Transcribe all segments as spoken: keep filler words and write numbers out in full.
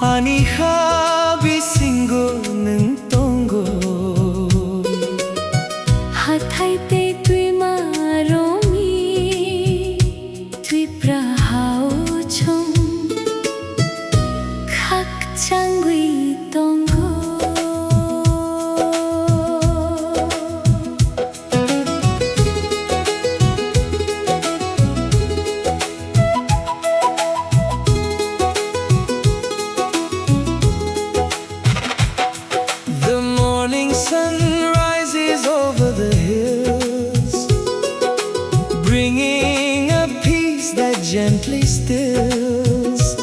Ani ha bisingo nwng tongo. Hathai tei twima romwi Twipra hao chwng khakchangwi tongo. The morning sun rises over the hills, bringing a peace that gently stills.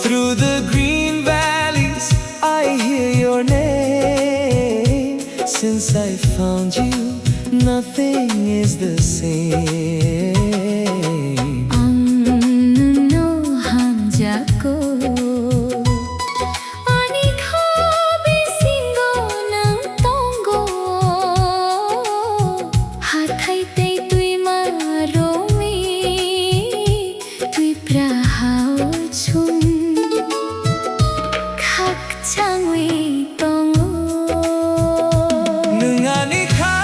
Through the green valleys, I hear your name. Since I found you, nothing is the same. Ang nwngno hamjakgo. Ani kha bisingo nwng tongo. Hathai tei twima romwi Twipra hao chwng khakchangwi tongo. Nwng ani kha,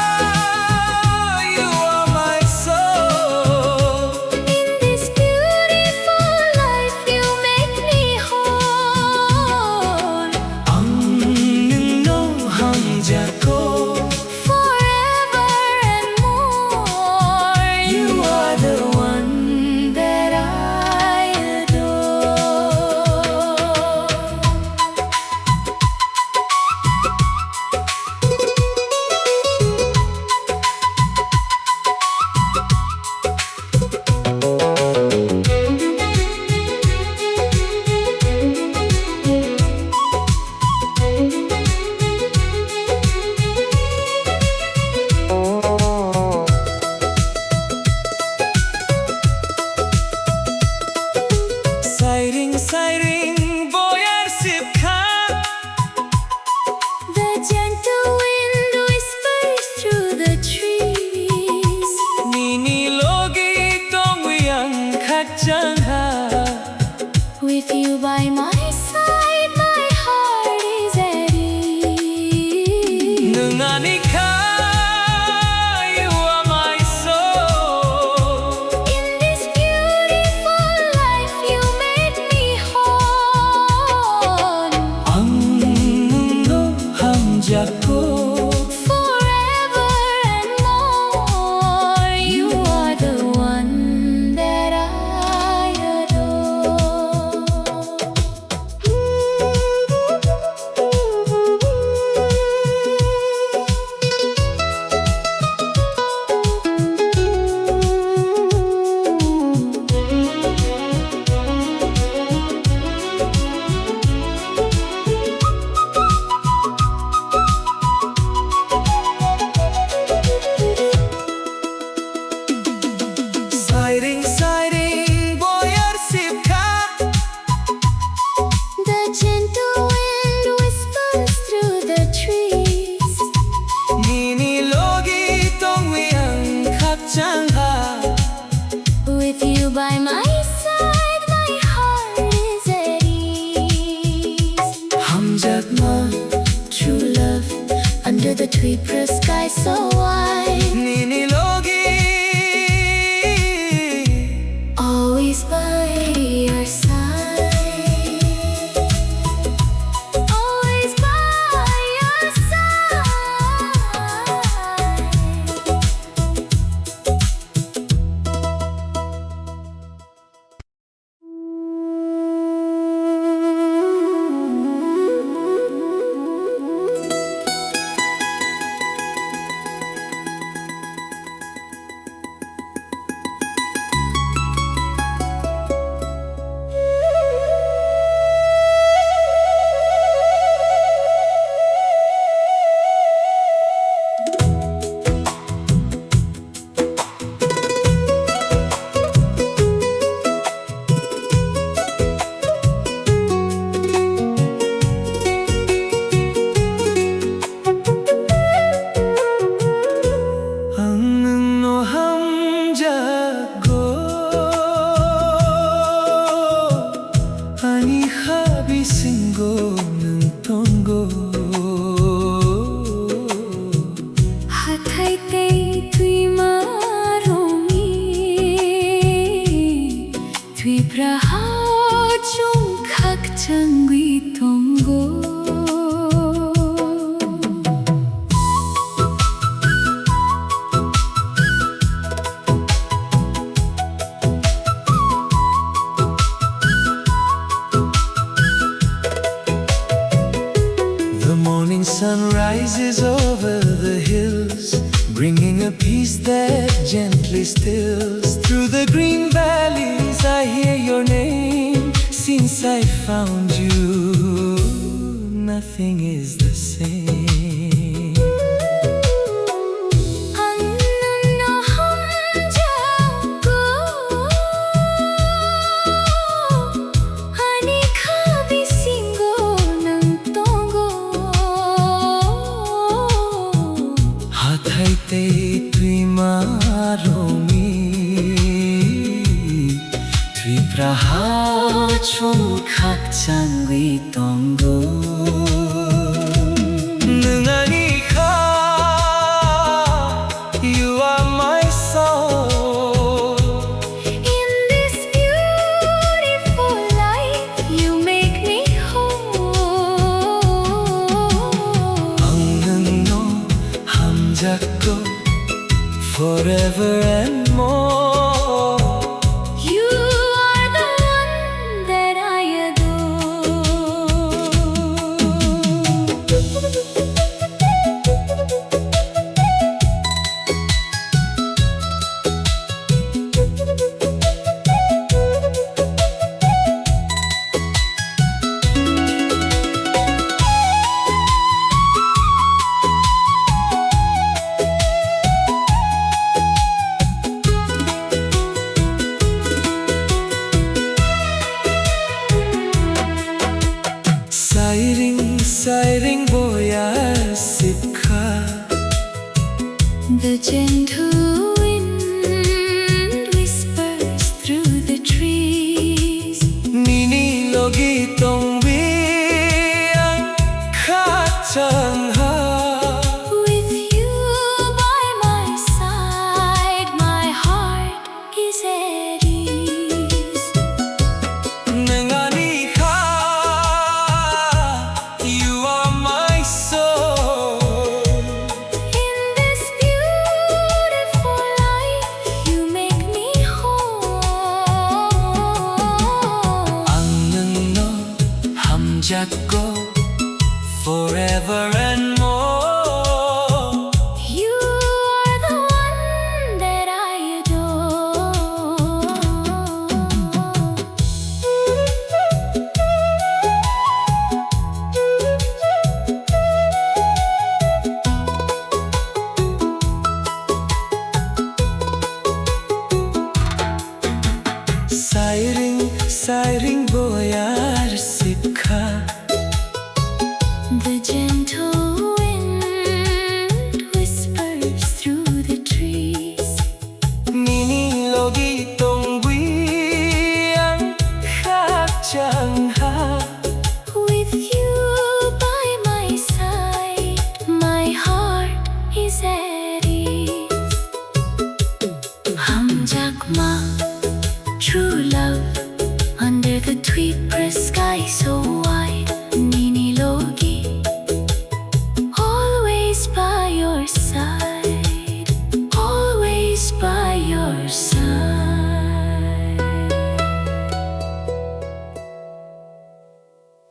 you are my soul. In this beautiful life, you make me whole. Ang nwngno hamjakgo. Forever and more, you are the one that I adore. Siren, siren, boyar sipkha. The gentle wind whispers through the trees. Nini logi tongwi ang khakchangha. With you by my side, my heart is at ease. Nwng ani kha, you are my soul. In this beautiful life, you made me whole. Ang nwngno hamjakgo. Forever and more, you are the one that I adore. Siren, siren, boyar sipkha. The gentle wind whispers through the trees. Nini logi tongwi ang khakchangha. With you by my side, my heart is at ease. Hamjakma, true love, under the Twipra sky so wide. Nini logi. Always by your side. Always by your side. tangwi tongo. The morning sun rises over the hills, bringing a peace that gently stills. Through the green valleys, I hear your name. Since I found you, nothing is the same. Ang nwngno hamjakgo, ani kha bisingo nwng tongo. Hathai tei twima romwi Tripura ha chwng khakchangwi tongo. Nwng ani kha, you are my soul. In this beautiful life, you make me whole. Ang nwngno hamjakgo forever and more. You are the one that I adore. Sairing, sairing boyar sipkha. The gentle wind whispers through the trees. Nini logi tongwi ang khakchangha. With you by my side, my heart is at ease. Nwng ani kha, you are my soul. In this beautiful life, you make me whole. Ang nwngno hamjakgo forever and more. You are the one that I adore. Sairing, sairing boyar sipkha. The gentle wind whispers through the trees. Nini logi